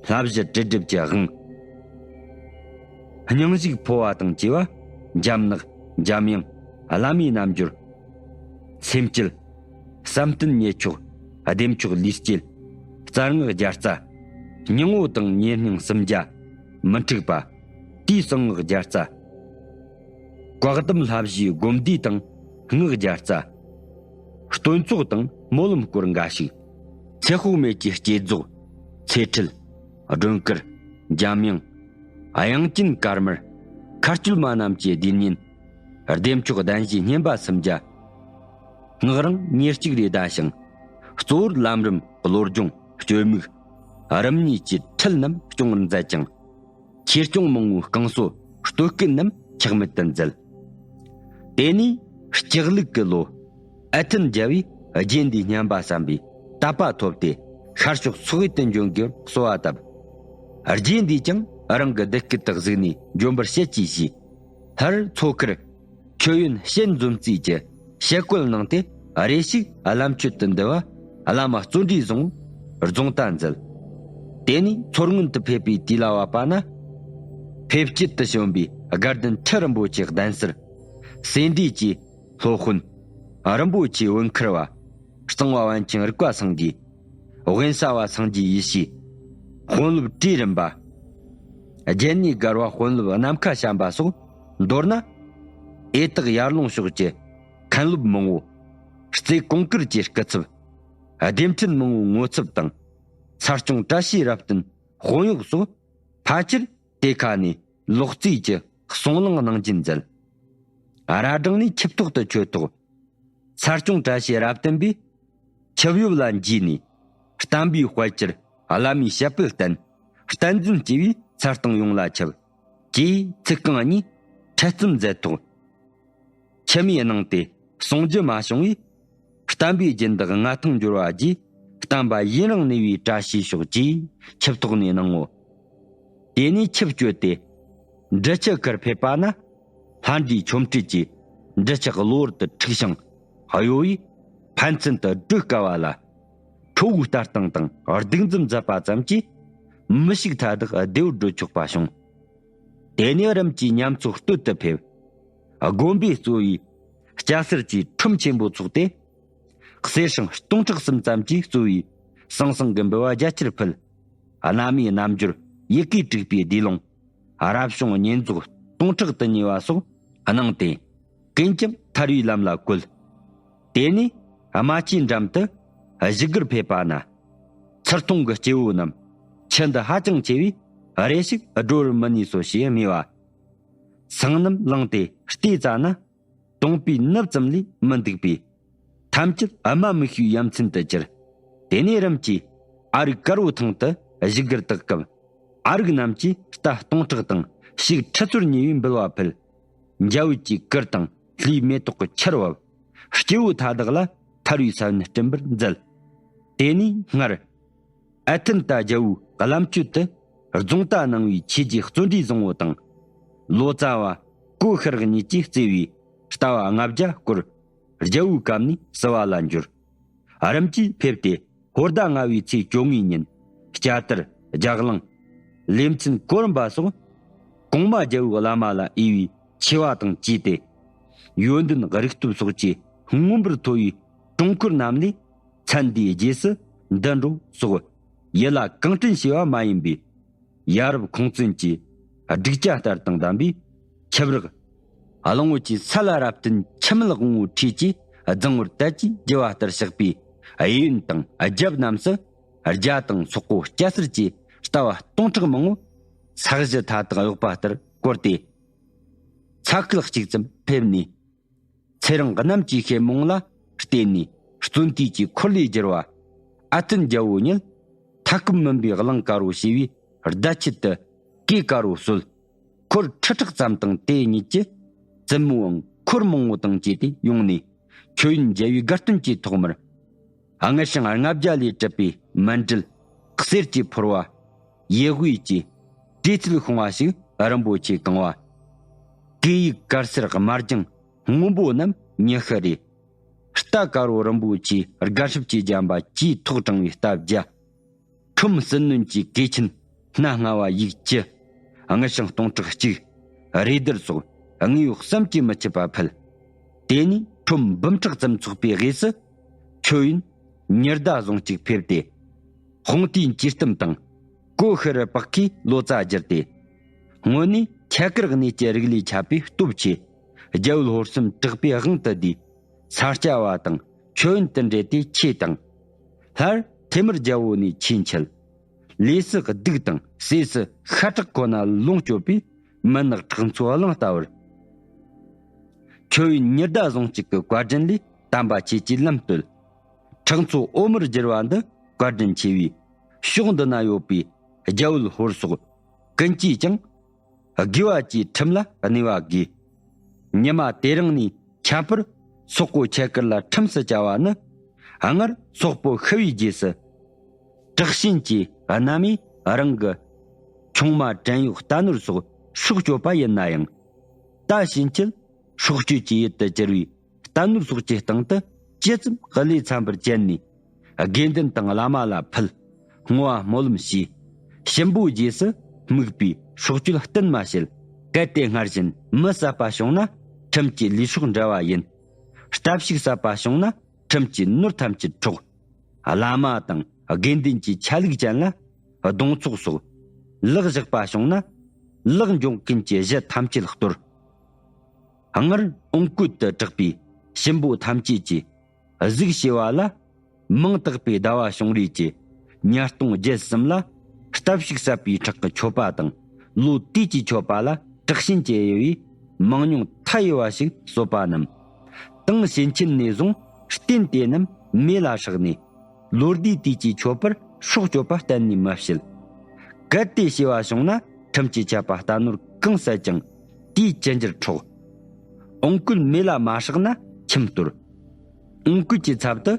བསླབ་གཞི་དྲིལ་སྒྲུབ་ཀྱི་དབང་། སྙུང་གཞུག་འཕོ་བ་དང་བཅས་པ། འཇམ་ནག་འཇམ་དབྱངས་བླ་མའི་རྣལ་འབྱོར། སེམས་བསྐྱེད། བསམ་གཏན་ཉེ་མཆོག་བདེ་མཆོག་ལུས་བསྐྱེད། རྩལ་སྔགས་རྒྱལ་རྩ། སྙིང་པོ་དང་ཉེ་སྙིང་སུམ་བརྒྱ། མི་འཁྲུགས་པ། དེའི་གསང་སྔགས་རྒྱལ་རྩ། བཀའ་གདམས་བསླབ་གཞིའི་སྒོམ་བཟླས་དང་སྔགས་རྒྱལ་རྩ། སྟོན་ཚོགས་དང་སྨོན་ལམ་སྐོར་འགའ་ཞིག་ཚེ་དཔག་མེད་ཀྱི་བསྐྱེད་རྫོགས། ཚེ་ཁྲིད། སྒྲོན་དཀར། འཇམ་དབྱངས། དབྱངས་ཅན་དཀར་དམར། མཁའ་སྤྱོད་མ་རྣམས་ཀྱི་བསྡུས་བསྙེན། བདེ་མཆོག་གདན་བཞིའི་བསྙེན་པ་སུམ་བརྒྱ། སྔགས་རིང་ཉེར་གཅིག་རེ་བཟླས་ཤིང་། གཙོ་བོར་ལམ་རིམ་བློ་སྦྱོང་སྤྱོད་དམིགས། རིམ་གཉིས་ཀྱི་ཁྲིད་རྣམས་སྐྱོང་བར་མཛད་ཅིང་། ཆོས་སྐྱོང་མང་བོའི་བསྐང་གསོ་སྟོད་སྐུད་རྣམས་ཆག་མེད་དུ་མཛད། དེ་ནས་ལྕགས་ལུག་གི་ལོ། ཨ་ཐུན་རྒྱལ་བས་རྗེ་འདིའི་བསྙེན་པ་བསམ་པའི་དད་པ་ཐོབ་སྟེ། ཤར་ཕྱོགས་སོག་ཡུལ་དུ་འབྱོན་དགོས་གསོལ་བ་བཏབ། རྗེ་འདིས་ཀྱང་རང་གི་གདུལ་སྐུ་དག་གཟིགས་ནས་འབྱོན་པར་བྱེད་ཅེས་ཞུས། སླར་མཚོ་ཁར་མཆོད་ཡོན་ཞལ་འཛོམས་རྩིས་ཀྱི་ཞལ་བཀོད་གནང་སྟེ། རེ་ཞིག་བླ་མཆོད་དུ་འདུ་བ་བླ་མ་བརྩོན་འགྲུས་བཟང་རྫོང་དུ་མཛད། དེ་ནས་མཚོ་སྔོན་དུ་ཕེབས་པའི་དུས་ལ་བབ་པ་ན། ཕེབས་སྐྱིད་དུ་བྱོན་པའི་དགའ་ལྡན་ཁྲི་རིན་པོ་ཆེའི་གདན་སར། སེ་འབྲས་ཀྱི་སློབ་དཔོན་རིན་པོ་ཆེ་བོན་ཁུར་བ། གཙང་བ་པཎ་ཆེན་རིག་པ་སངས་རྒྱས། དབེན་ས་པ་སངས་རྒྱས་ཡེ་ཤེས། དཔོན་སློབ་བཀྲས་རིམ་པ། རྒྱལ་གནས་སྒར་བ་དཔོན་སློབ་ནམ་མཁའ་བྱམས་པ་སོགས། མདོར་ན། འོས་ཐག་ཡར་ལོངས་ཕྱོགས་ཀྱི་མཁན་སློབ་མང་བོ། རྩེ་གོང་དཀར་གྱི་སྐུ་ཚབ། སྡེ་ཕྲན་མང་བོའི་ངོ་ཚབ་དང་། ས་སྐྱོང་བཀྲ་ཤིས་རབ་བརྟན་དཔོན་གཡོག་སོགས་ཕལ་ཆེར་དེ་ཁ་ནས་ལོག་རྩིས་ཀྱི་གསུང་གླེང་གནང་རྒྱུ་མཛད། ར་སྒྲེང་ནས་ཆིབས་ཐོག་ཏུ་ཆོས་ཐོག་ས་སྐྱོང་བཀྲ་ཤིས་རབ་བརྟན་པས་ཆིབས་གཡོབ་ལ་འཇུས་ནས། བསྟན་པའི་དཔལ་གྱུར་བླ་མའི་ཞབས་པད་བརྟན། བསྟན་འཛིན་སྐྱེས་པའི་མཚན་སྟེང་ཡོངས་ལ་ཁྱབ། ཅེས་ཚིག་རྐང་གཉིས་འཕྲལ་རྩོམ་མཛད་ཐོག་མཆི་མའི་གནང་སྟེ་གསུང་རྒྱུ་མ་བྱུང་བས། བསྟན་པའི་སྦྱིན་བདག་མངའ་ཐང་འབྱོར་བ་རྗེས། བསྟན་པ་ཡུན་རིང་གནས་པའི་བཀྲ་ཤིས་ཤོག་ཅེས་ཆིབས་ཐོག་ནས་གནང་ངོ་། དེ་ནས་ཆིབས་བསྐྱོད་དེ། འབྲི་ཆུ་ཁར་ཕེབས་པ་ན། ལྷ་འདྲེའི་ཆོ་འཕྲུལ་གྱིས་འབྲི་ཆུ་གློ་བུར་དུ་འཁྲུགས་ཤིང་གཡོ་བས། ཕན་ཚུན་དུ་བགྲོད་དཀའ་བ་ལ། ཁྲོ་བོའི་ལྟ་སྟངས་དང་སྡིགས་མཛུབ་མཛད་པ་ཙམ་གྱིས། མི་ཞིག་མཐའ་དག་བདེ་བར་བགྲོད་ཆོག་པ་བྱུང་། དེ་ནས་རིམ་གྱིས་ཉམས་ཚོད་སྟོད་དུ་ཕེབས། དགོན་པའི་གཙོ་བོའི་སྐྱ་སེར་གྱི་ཁྲོམ་ཆེན་པོ་ཚོགས་ཏེ། གསེར་སྲང་སྟོང་ཕྲག་གསུམ་ཙམ་གྱིས་གཙོ་བོའི་ཟང་ཟིང་གི་འབུལ་བ་རྒྱ་ཆེར་ཕུལ། གནའ་མིའི་རྣམ་འགྱུར་ཡི་གེས་དྲུག་པའི་བདེ་ལུང་། རབ་བྱུང་བསྙེན་རྫོགས་སྟོང་ཕྲག་དུ་ཉེ་བ་སོགས་གནང་སྟེ། ཀུན་ཀྱང་ཐར་བའི་ལམ་ལ་བཀོད། དེ་ནས་རྨ་ཆུའི་འགྲམ་དུ་བཞུགས་སྒར་ཕེབས་པ་ན། ཚུར་མཐོང་གི་སྐྱེ་བོ་རྣམས་ཆུ་འདི་ཧ་ཅང་ཆེ་བས་རེ་ཞིག་སྒྲོལ་མི་ནུས་སོ་ཞེས་སྨྲས་པ། ཚང་རྣམས་ལངས་ཏེ་ལྟས་བཙལ་ན། དོང་པའི་ནུབ་ཙམ་ལས་མི་འདུག་པས། ཐམས་ཅད་སྨྲ་མི་ཤེས་ཡ་མཚན་དུ་གྱུར། དེ་ནས་རིམ་གྱིས་ཨ་རིག་དཀར་བོ་ཐང་དུ་བཞུགས་སྒར་བཏགས་སྐབས། ཨ་རིག་རྣམས་ཀྱིས་རྟ་སྟོང་ཕྲག་དང་ཕྱུགས་ཁྲི་ཚོར་ཉེ་བའི་འབུལ་བ་ཕུལ། འཇའ་འོད་ཀྱི་གུར་དང་ལྷའི་མེ་ཏོག་གི་ཆར་བབས། སྐྱེ་བོ་མཐའ་དག་ལ་ཐར་བའི་ས་བོན་སྤྲིན་པར་མཛད། དེ་ནས་སྔར། ཨ་ཐན་ཏ་རྒྱལ་པོའི་བླམ་སྤྱོད་དུ་རྫོང་རྟ་གནང་བའི་ཆོས་རྗེ་བརྩོན་འགྲུས་བཟང་པོ་དང་། ལོ་ཙཱ་བ་ཀོ་ཤཱ་ར་གཉིས་ཀྱིས་བརྩེ་བའི་ལྟ་བ་ལྔ་བརྒྱ་སྐོར་རྒྱལ་པོའི་བཀའ་ནས་བསུ་བ་ལ་འབྱོར། རིམ་གྱིས་ཕེབས་ཏེ་ཧོར་ཟླ་ལྔ་བའི་ཚེས་བཅོ་ལྔའི་ཉིན་སྐྱ་དར་རྒྱ་གླིང་། ལེ་ཚན་གོ་རིམ་པ་སོགས་གོང་མ་རྒྱལ་པོའི་བླ་མ་ལ་འོས་པའི་ཆེ་བ་དང་བཅས་ཏེ། ཡོན་ཏན་རིག་སྟོབས་སོགས་ཀྱིས་མངོན་པར་མཐོ་བའི་དྲུང་འཁོར་རྣམས་ལས། མཚན་འདིའི་རྗེས་སུ་འདི་འགྲོ་སོགས་ཡིད་ལ་གང་དྲན་བྱས་པ་མ་ཡིན་པའི་ཡ་རབས་ཁུངས་བཙུན་གྱི་སྒྲིག་ཆ་ལྟར་དང་ལྡན་པའི་ཆིབས་རགས། གླང་པོ་ཆེའི་ས་ལ་རབ་བརྟན་འཆི་མེད་དབང་པོའི་ཁྲིད་ཀྱིས་རྫིང་བུར་དལ་གྱིས་རྒྱུ་བ་ལྟར་གཤེགས་པའི་གཡས་གཡོན་དང་རྒྱབ་རྣམས་སུ་རྒྱ་དང་སོག་པོ་སྐྱ་སེར་གྱི་རྟ་བ་སྟོང་ཕྲག་མང་པོ་ས་གཞི་མཐའ་དག་གཡོགས་པ་ལྟར་བསྐོར་ཏེ། ཚ་ཁུལ་གཅིག་ཙམ་ཕེབས་ནས། ཚེ་རིང་གནམ་གྱི་ཤེལ་མོང་ལ་བརྟེན་ནས་བརྩོན་དུས་ཀྱི་འཁོར་ལོས་བསྒྱུར་བ། ཨ་ཐུན་རྒྱལ་པོ་ཉིད་མཐའ་སྐོར་མུན་པའི་གླིང་དཀར་པོ་ཞེས་པའི་བརྡ་ཆད་དུ་གོས་དཀར་པོ་གསོལ། འཁོར་ཁྲི་ཕྲག་ཙམ་དང་དེ་ཉིད་ཀྱི་བཙུན་མོའང་འཁོར་མང་པོ་དང་བཅས་ཏེ་ཡོང་ནས་མཆོད་ཡོན་མཇལ་བའི་དགའ་སྟོན་གྱི་ཐོག་མར། དངུལ་ཞིང་ལྔ་བརྒྱ་ལས་གྲུབ་པའི་མཎྜལ་གསེར་གྱི་ཕོར་བ། ཡེ་དབུས་ཀྱི་བྲེ་ཚིལ་ཤོང་བ་ཞིག་རིན་པོ་ཆེ་གང་བ། གོས་ཡིག་དཀར་སེར་དམར་ལྗང་སྔོན་པོ་རྣམས་ཉི་ཤུ་རེ། རྟ་དཀར་པོ་རིན་པོ་ཆེའི་དགའ་སྲིབ་ཀྱིས་བརྒྱན་པ་བཅས་ཐོག་དྲངས་པའི་རྟ་བརྒྱ། ཁྲོམ་ཟིལ་གནོན་གྱི་གོས་ཆེན་སྣ་ལྔ་བ་ཡིག་བཅུ། དངུལ་ཞིང་སྟོང་ཕྲག་གཅིག་རེ་ལྡུར་སོགས་དངོས་ཡོད་བསམ་གྱིས་མི་ཁྱབ་པ་ཕུལ། དེ་ནས་ཁྲོམ་འབུམ་ཕྲག་ཙམ་ཚོགས་པའི་དབུས་སུ་མཆོད་ཡོན་ཉི་ཟླ་ཟུང་གཅིག་ཕེབས་ཏེ། དཔུང་སྡེའི་འཇིག་རྟེན་དང་གོ་ཤི་རི་པག་ཁའི་ལོ་ཙཱ་བསྒྱུར་ཏེ། སྔོན་ནས་ཁྱད་དཀར་གནས་ཀྱི་རིགས་ལས་ཁྱབ་པའི་སྟོབས་ཆེ། རྒྱལ་པོ་ཧོར་གསུམ་དྲེགས་པའི་དབང་དུ་བསྡུས། ས་སྐྱ་བ་དང་མཆོད་ཡོན་དུ་འབྲེལ་ཏེ་ཆོས་དང་། སླར་ཐེ་མུར་རྒྱལ་པོ་ནས་ཆོས་འཆད། ལས་སུ་གདུགས་དང་ཟས་སུ་ཤ་ཁྲག་ཁོ་ན་ལོངས་སྤྱོད་པའི་མུན་ནག་ཁྲག་མཚོ་གླིང་ལྟ་བུར། མཆོད་ཡོན་ཉི་ཟླ་ཟུང་གཅིག་གི་བཀའ་དྲིན་ལས་དམ་པ་ཆོས་ཀྱི་ལམ་བཏོད། ཁྲག་མཚོ་འོ་མར་བསྒྱུར་བ་འདི་བཀའ་དྲིན་ཆེ་བས། ཕྱོགས་འདི་ན་ཡོད་པའི་རྒྱ་བོད་ཧོར་སོགས་ཀུན་གྱིས་ཀྱང་དགེ་བ་བཅས་ཁྲིམས་ལ་གནས་པ་དགོས། ཉི་མ་དེ་རིང་ནས་ཁྱད་པར་སོག་པོ་ཁྱད་དཀར་ལ་ཁྲིམས་སུ་བཅའ་བ་ནི། སྔར་སོག་པོ་ཤི་བའི་རྗེས་སུ། དྲག་ཞན་གྱི་རྣམ་སྨིན་རང་གི་ཆུང་མ་བྲན་གཡོག་རྟ་ནོར་སོགས་སྲོག་གཅོད་པ་ཡིན་ན་ཡང་། ད་ཕྱིན་ཆད་སྲོག་གཅོད་ཀྱི་ཡུལ་དུ་གྱུར་བའི་རྟ་ནོར་སོགས་ཀྱི་སྟེང་དུ་ཇི་ཙམ་བློས་འཚམ་པར་བྱས་ནས། དགེ་འདུན་དང་བླ་མ་ལ་ཕུལ། བསྔོ་བ་སྨོན་ལམ་བྱས། གཤིན་པོའི་རྗེས་སུ་དམིགས་པའི་སྲོག་གཅོད་གཏན་མ་བྱེད། གལ་ཏེ་སྔར་བཞིན་མི་བསད་པ་བྱུང་ན་ཁྲིམས་ཀྱི་ལུས་སྲོག་འབྲལ་བ་ཡིན། རྟ་ཕྱུགས་བསད་པ་བྱུང་ན་ཁྲིམས་ཀྱི་ནོར་ཐམས་ཅད་འཕྲོག། བླ་མ་དང་དགེ་འདུན་གྱི་ཆ་ལུགས་ཅན་ལ་གདོང་ཚོགས་སོགས། ལག་བཞག་པ་བྱུང་ན་ལག་འཇོག་མཁན་གྱི་གཞི་ཐམས་ཅད་གཏོར། སྔར་ཨོང་བཀོད་དུ་གྲགས་པའི་གཤིན་པོ་ཐམས་ཅད་ཀྱིས་གཟིགས་ཞེས་པ་ལ། མིང་བཏགས་པའི་ཟླ་བ་བྱུང་རེས་ཀྱི་ཉ་སྟོང་བརྒྱད་གསུམ་ལ། རྟ་ཕྱུགས་བསད་པའི་ཁྲག་གི་མཆོད་པ་དང་། ལོ་དུས་ཀྱི་མཆོད་པ་ལ་དྲག་ཞན་གྱི་དབྱེ་བའི་མང་ཉུང་མཐའ་ཡས་པ་ཞིག་གསོལ་པ་རྣམས། དེང་ཕྱིན་ཆད་ནས་བཟུང་རྟེན་དེ་རྣམས་མེ་ལ་བསྲེགས་ནས། ལོ་ཟླའི་དུས་ཀྱི་མཆོད་པར་སྲོག་གཅོད་པ་གཏན་ནས་མི་བྱེད། གལ་ཏེ་བྱས་པ་བྱུང་ན་ཁྲིམས་ཀྱི་ཆད་པ་རྟ་ནོར་གང་བསད་ཀྱང་དེའི་ཅི་འགྱུར་འཕྲོག་ཨོང་ཀུན་མེ་ལ་མ་བསྲེགས་ན་ཁྱིམ་གཏོར། ཨོང་ཀུན་གྱི་ཚབ་ཏུ་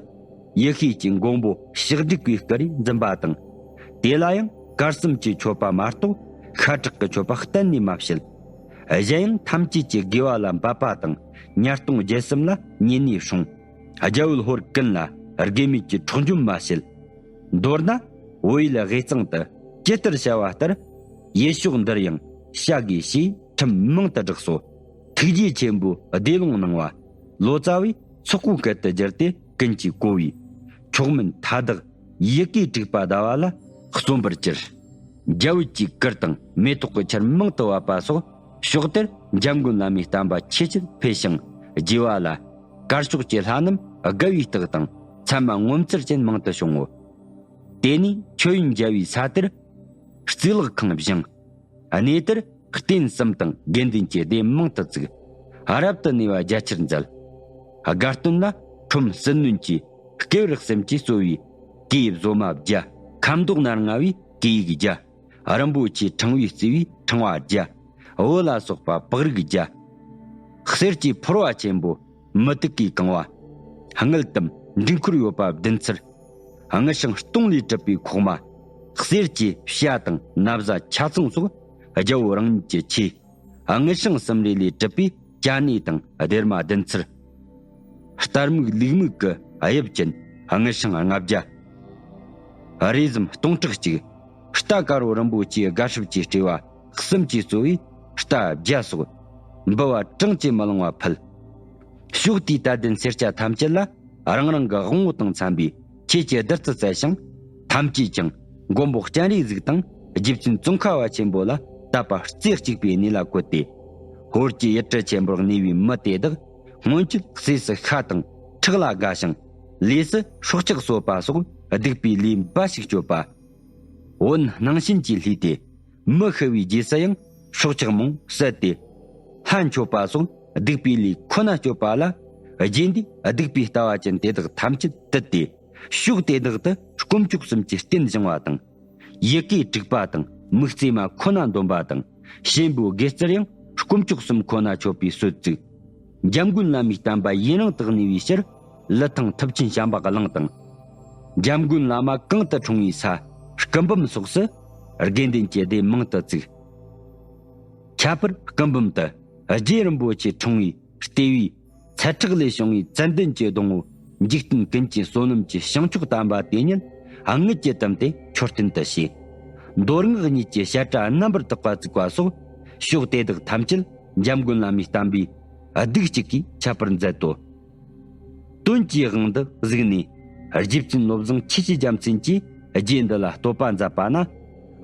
ཡེ་ཤེས་ཀྱི་མགོན་པོ་ཕྱག་དྲུག་པའི་སྐུ་རུ་འཛིན་པ་དང་། དེ་ལ་ཡང་གར་གསུམ་གྱི་མཆོད་པ་མ་གཏོགས་ཤ་ཁྲག་གི་མཆོད་པ་གཏན་ནས་མ་བྱེད། གཞན་ཡང་ཐམས་ཅད་ཀྱི་དགེ་བ་ལ་འབད་པ་དང་ཉ་སྟོང་བརྒྱད་གསུམ་ལ་ཉེ་གནས་སྲུང་། རྒྱལ་པོའི་ཧོར་ཀུན་ལ་དགེ་མེད་ཀྱི་འཕྲོག་འཇོམས་མ་བྱེད། མདོར་ན་བོད་ཡུལ་དབུས་གཙང་དུ་ཇི་ལྟར་བྱ་བ་ལྟར་ཡུལ་ཕྱོགས་འདིར་ཡང་བྱ་དགོས་ཞེས་ཁྲིམས་མང་དུ་བསྒྲགས་སོ། ཐུགས་རྗེ་ཆེན་པོའི་བདེ་ཀློང་སྣང་བ་ལོ་ཙཱ་བས་ཚོགས་པའི་སྐད་དུ་བསྒྱུར་ཏེ་ཀུན་གྱིས་གོ་བས། མཆོག་མིན་མཐའ་དག་ཡི་གེ་དྲུག་པ་ཟླ་བ་ལ་གསོན་པར་གྱུར། རྒྱ་བོད་ཀྱི་གུར་དང་མེ་ཏོག་གི་ཆར་མང་དུ་བབས་པ་སོགས་ཕྱོགས་དེར་འཇམ་མགོན་བླ་མའི་བསྟན་པ་ཆེས་ཆེར་འཕེལ་ཞིང་རྒྱས་པ་ལ། དཀར་ཕྱོགས་ཀྱི་ལྷ་རྣམས་དགའ་བའི་རྟགས་དང་མཚན་མ་ངོ་མཚར་ཅན་མང་དུ་བྱུང་ངོ་། དེ་ནས་མཆོད་ཡོན་མཇལ་བའི་ས་དེར་གཙུག་ལག་ཁང་བཞེངས། གནས་དེར་རྟེན་གསུམ་དང་དགེ་འདུན་གྱི་སྡེ་མང་དུ་བཙུགས། རབ་ཏུ་གནས་པ་རྒྱ་ཆེར་མཛད། དགའ་སྟོན་ལ་ཁྲོམ་སྲིད་གནོན་གྱི་སྐལ་བ་རག་སེམས་ཀྱིས་གཙོ་བའི་གོས་བཟོ་མ་བརྒྱ། ཁ་མདོག་ནར་ང་བའི་གོས་ཡིག་བརྒྱ། རིན་པོ་ཆེ་ཕྲེང་བས་གཙོས་པའི་ཕྲེང་བ་བརྒྱ། བོ་ལ་སོགས་པ་པགས་རིགས་བརྒྱ། གསེར་གྱི་ཕོར་བ་ཆེན་པོ་མུ་ཏིག་གིས་གང་བ། དངུལ་དུམ་འབྲུ་འཁོར་ཡོད་པ་བདུན་ཚར། དངུལ་ཤིང་སྟོང་ལས་གྲུབ་པའི་ཁོག་མ། གསེར་གྱི་བྱ་དང་ན་བཟའ་ཆ་ཚང་སོགས་རྒྱལ་པོ་རང་ཉིད་ཀྱི་ཆས། དངུལ་ཤིང་སུམ་རེ་ལས་གྲུབ་པའི་ཅ་ནེ་དང་སྡེར་མ་བདུན་ཚར། རྟ་རྨིག་ལུག་མིག་གི་དབྱིབས་ཅན་དངུལ་ཤིང་ལྔ་བརྒྱ། རས་གཟིམ་སྟོང་ཕྲག་གཅིག། རྟ་དཀར་པོ་རིན་པོ་ཆེའི་དགའ་སྲབ་ཀྱི་སྤྲེའུ་གསུམ་གྱིས་གཙོས་པའི་རྟ་བརྒྱ་སོགས། འབུལ་བ་གྲངས་ཀྱིས་མི་ལང་བ་ཕུལ། ཕྱོགས་དེའི་དད་ལྡན་སེར་སྐྱ་ཐམས་ཅད་ལ་རང་རང་གི་དབང་པོ་དང་འཚམ་པའི་ཆོས་ཀྱི་བདུད་རྩི་སྩལ་ཞིང་། ཐམས་ཅད་ཀྱང་མགོན་པོ་སྤྱན་རས་གཟིགས་དང་རྗེ་བཙུན་ཙོང་ཁ་པ་ཆེན་པོ་ལ་དད་པ་རྩེ་གཅིག་པའི་གནས་ལ་བཀོད་དེ། ཧོར་གྱི་ཡུལ་གྲུ་ཆེན་པོར་གནས་པའི་མི་དེ་དག་སྔོན་ཆད་ཟས་སུ་ཤ་དང་ཁྲག་ལ་དགའ་ཞིང་། ལས་སུ་སྲོག་ཆགས་གསོད་པ་སོགས་སྡིག་པའི་ལས་འབའ་ཞིག་སྤྱོད་པ། བོན་སྣང་ཞེན་གྱིས་བསླུས་ཏེ། མི་ཤི་བའི་རྗེས་སུ་ཡང་སྲོག་ཆགས་མང་བསད་དེ། ལྷ་མཆོད་པ་སོགས་སྡིག་པའི་ལས་ཁོ་ན་སྤྱོད་པ་ལ། རྗེ་འདིས་སྡིག་པའི་ལྟ་བ་ཅན་དེ་དག་ཐམས་ཅད་དུལ་ཏེ། ཕྱོགས་དེ་དག་ཏུ་དཀོན་མཆོག་གསུམ་གྱི་རྟེན་བཞེངས་པ་དང་། ཡི་གེ་དྲུག་པ་དང་མིག་རྩེ་མ་ཁོ་ན་འདོན་པ་དང་། གཤེན་པོའི་དགེ་རྩར་ཡང་དཀོན་མཆོག་གསུམ་ཁོ་ན་མཆོད་པའི་སྲོལ་བཙུགས། འཇམ་མགོན་བླ་མའི་བསྟན་པ་ཡུན་རིང་དུ་གནས་པའི་ཕྱིར། ལི་ཐང་ཐུབ་ཆེན་བྱམས་པ་གླིང་དང་། འཇམ་མགོན་བླ་མ་གང་དུ་འཁྲུངས་པའི་ས་སྐུ་འབུམ་སོགས་སུ་དགེ་འདུན་གྱི་སྡེ་མང་དུ་བཙུགས། ཁྱད་པར་སྐུ་འབུམ་དུ་རྗེ་རིན་པོ་ཆེ་འཁྲུངས་པའི་ལྟེ་བའི་ཚལ་ཁྲག་ལས་བྱུང་བའི་ཙན་དན་གྱི་སྡོང་བོ་འཇིག་རྟེན་ཀུན་གྱི་བསོད་ནམས་ཀྱི་བྱང་ཆུབ་བལྟམས་པ་དེ་ཉིད་དངུལ་གྱིས་བཏུམས་ཏེ་མཆོད་རྟེན་དུ་བྱས། མདོ་སྔགས་གཉིས་ཀྱི་བཤད་གྲྭ་རྣམ་པར་དག་པ་བཙུགས་པ་སོགས་ཕྱོགས་དེ་དག་ཐམས་ཅད་འཇམ་མགོན་བླ་མའི་བསྟན་པའི་གདུགས་གཅིག་གིས་ཁྱབ་པར་མཛད་དོ། དོན་གྱི་དབང་འདི་གཟིགས་ནས་རྗེ་བཙུན་བློ་བཟང་ཆོས་ཀྱི་རྒྱལ་མཚན་གྱིས་རྗེ་འདི་ལ་བསྟོད་པ་མཛད་པ་ན།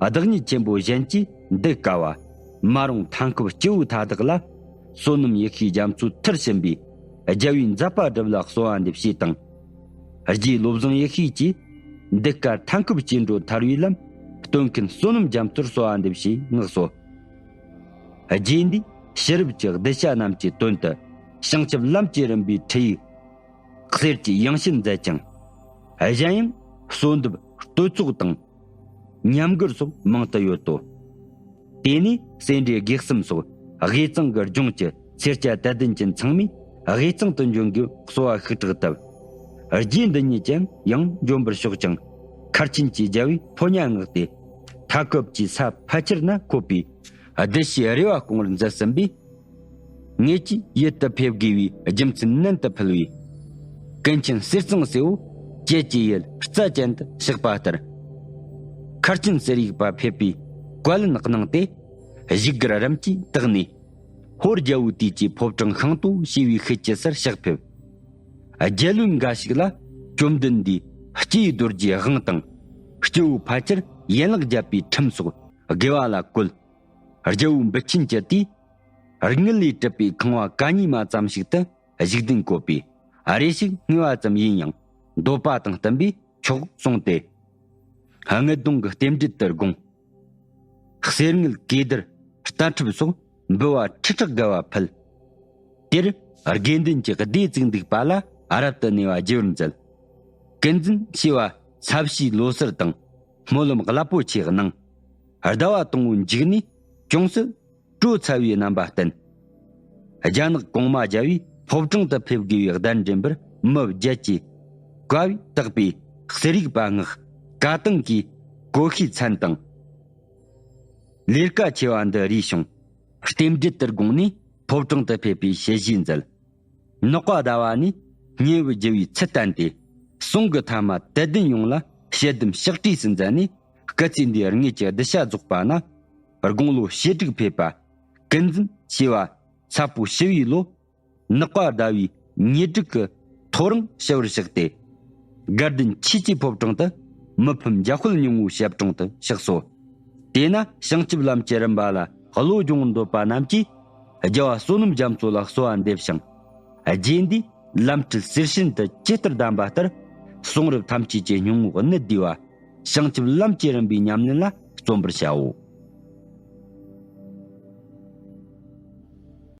བདག་ཉིད་ཆེན་པོ་གཞན་གྱིས་འདི་དཀའ་བ། མ་རུངས་མཐའ་འཁོབ་སྐྱེ་བོ་མཐའ་དག་ལ། བསོད་ནམས་ཡེ་ཤེས་རྒྱ་མཚོའི་མཐར་ཕྱིན་པའི་རྒྱལ་བའི་མཛད་པ་སྒྲུབ་ལ་གསོལ་བ་འདེབས་ཞེས་དང་། རྗེ་བློ་བཟང་ཡེ་ཤེས་ཀྱིས་འདི་སྐད་མཐའ་འཁོབ་སྐྱེ་འགྲོ་ཐར་བའི་ལམ། སྟོན་མཁན་བསོད་ནམས་རྒྱ་མཚོར་གསོལ་བ་འདེབས་ཞེས་བསྔགས་སོ། རྗེ་འདིས་ཕྱི་རབས་ཀྱི་གདུལ་བྱ་རྣམས་ཀྱི་དོན་དུ་བྱང་ཆུབ་ལམ་གྱི་རིམ་པའི་ཁྲིད་ཡིག་གསེར་གྱི་ཡང་ཕྱིར་མཛད་ཅིང་། གཞན་ཡང་གསོལ་འདེབས་བསྟོད་ཚོགས་དང་། ཉམས་མགུར་སོགས་མང་དུ་ཡོད་དོ། དེ་ནས་སེ་འབྲས་དགེ་གསུམ་སོགས་དབུས་གཙང་གི་ལྗོངས་ཀྱི་སེར་སྐྱ་དད་ལྡན་ཅན་ཚང་མས་དབུས་གཙང་དུ་འབྱོན་དགོས་གསོལ་བ་ཤུགས་དྲག་བཏབ། རྗེ་འདི་ཉིད་ཀྱང་ཡང་འབྱོན་པར་ཤོག་ཅིང་། མཁར་ཆེན་གྱི་རྒྱལ་པོས་ཕོ་ཉ་མངགས་ཏེ། མཐའ་འཁོབ་ཀྱི་ས་ཕལ་ཆེར་ན་འཁོད་པའི་གདུལ་བྱའི་རེ་བ་སྐོང་བར་མཛད་ཟིན་པས། ངེད་ཀྱིས་ཡུལ་དུ་ཕེབས་དགོས་པའི་རྒྱུ་མཚན་ནན་དུ་ཕུལ་བས། ཀུན་མཁྱེན་གསེར་གཙང་སེའུ་ཀྱེ་ཀྱེ་ཡུལ་རྩ་ཅན་དུ་གཤེགས་པ་ལྟར། མཁར་ཆེན་གསེར་ཡིག་པ་ཕེབས་པའི་བཀའ་ལན་གནང་སྟེ། བཞུགས་སྒར་རིམ་གྱིས་བཏེགས་ནས། ཧོར་རྒྱལ་པོའི་དུས་ཀྱི་ཕོ་བྲང་ཤིང་ཏོག་ཞེས་པའི་ཤུལ་གྱི་སར་གཤེགས་ཕེབས། རྒྱལ་བློན་འགའ་ཞིག་ལ་བཅོམ་ལྡན་འདས་སྤྱིའི་རྡོ་རྗེའི་དབང་དང་། སྐྱེ་བོ་ཕལ་ཆེར་ཡན་ལག་བརྒྱད་པའི་ཁྲིམས་སོགས་དགེ་བ་ལ་བཀོལ། རྒྱལ་པོ་འབུལ་ཆེན་གྱི་དུས། དངུལ་ལས་གྲུབ་པའི་ཁང་བ་ག་གཉིས་མ་ཙམ་ཞིག་ཏུ་བཞུགས་གདན་བཀོད་པས། རེ་ཞིག་ངེས་པ་ཙམ་ཡིན་ཡང་འདོད་པ་དང་བསྟུན་པས་ཆོག་གསུངས་ཏེ། དངུལ་སྡོང་གི་རྟེན་འབྲེལ་དུ་དགོངས། གསེར་དངུལ་གོས་དར་རྟ་ཁྲབ་སོགས་འབུལ་བ་ཁྲི་ཕྲག་བརྒལ་བ་ཕུལ། དེར་དགེ་འདུན་གྱི་སྡེ་བཙུགས་འདུག་པ་ལ་རབ་ཏུ་གནས་པ་རྒྱས་པར་མཛད། ཀུན་འཛིན་ཞེས་ ཚབ་ཞུས་ལོ་གསར་དང་སྨོན་ལམ་རླབས་པོ་ཆེ་གནང་། ཟླ་བ་དང་པོའི་མཇུག་ནས་ཅུང་ཟད་དྲོ་ཚ་བའི་རྣམ་པ་བསྟན། རྒྱ་ནག་གོང་མ་རྒྱལ་བོས་ཕོ་བྲང་དུ་ཕེབས་དགོས་པའི་གདན་འདྲེན་པར་མི་བརྒྱད་ཀྱིས་བཀའ་བས་བཏགས་པའི་གསེར་ཡིག་པ་སྔགས་བཀའ་ཐང་གི་གོ་ཤའི་མཚན་དང་། ལས་ཀ་ཆེ་བ་འདི་རེ་བྱུང་། རྟེན་འབྲེལ་ལྟར་དགོངས་ནས་ཕོ་བྲང་དུ་ཕེབས་པའི་ཞལ་བཞེས་མཛད། ནག་པ་ཟླ་བ་ནས་མཉེས་པོ་བགྱི་བའི་ཚུལ་བསྟན་ཏེ། གསུང་གི་ཐ་མ་དད་ལྡན་ཡོངས་ལ་ཞལ་འདེབས་ཕྱག་བྲིས་སུ་མཛད་ནས། སྐུ་ཚེ་འདིའི་དངོས་ཀྱི་གདུལ་བྱ་རྫོགས་པ་ན། དགུང་ལོ་ཞེ་དྲུག་ཕེབས་པ། ཀུན་འཛོམས་བྱེ་བ་ཚ་པོ་ཞི་བའི་ལོ། ནག་པ་ཟླ་བའི་ཉེར་དྲུག་གི་ཐོ་རངས་ཞུ་བར་གཤེགས་ཏེ། དགའ་ལྡན་ཆོས་ཀྱི་ཕོ་བྲང་དུ་མི་ཕམ་འཇམ་དཔལ་སྙིང་པོའི་ཞབས་དྲུང་དུ་གཤེགས་སོ། དེས་ན་བྱང་ཆུབ་ལམ་གྱི་རིམ་པ་ལ་བློ་སྦྱོང་འདོད་པ་རྣམས་ཀྱིས་རྒྱལ་བ་བསོད་ནམས་རྒྱ་མཚོ་ལ་གསོལ་བ་འདེབས་ཤིང་། རྗེ་འདིས་ལམ་ཁྲིད་གསེར་ཕྲེང་དུ་ཇི་ལྟར་གདམས་པ་ལྟར། གསུང་རབ་ཐམས་ཅད་ཀྱི་སྙིང་པོ་གནད་བསྡུས་པ། བྱང་ཆུབ་ལམ་གྱི་རིམ་པའི་ཉམས་ལེན་ལ་བརྩོན་པར་བྱའོ།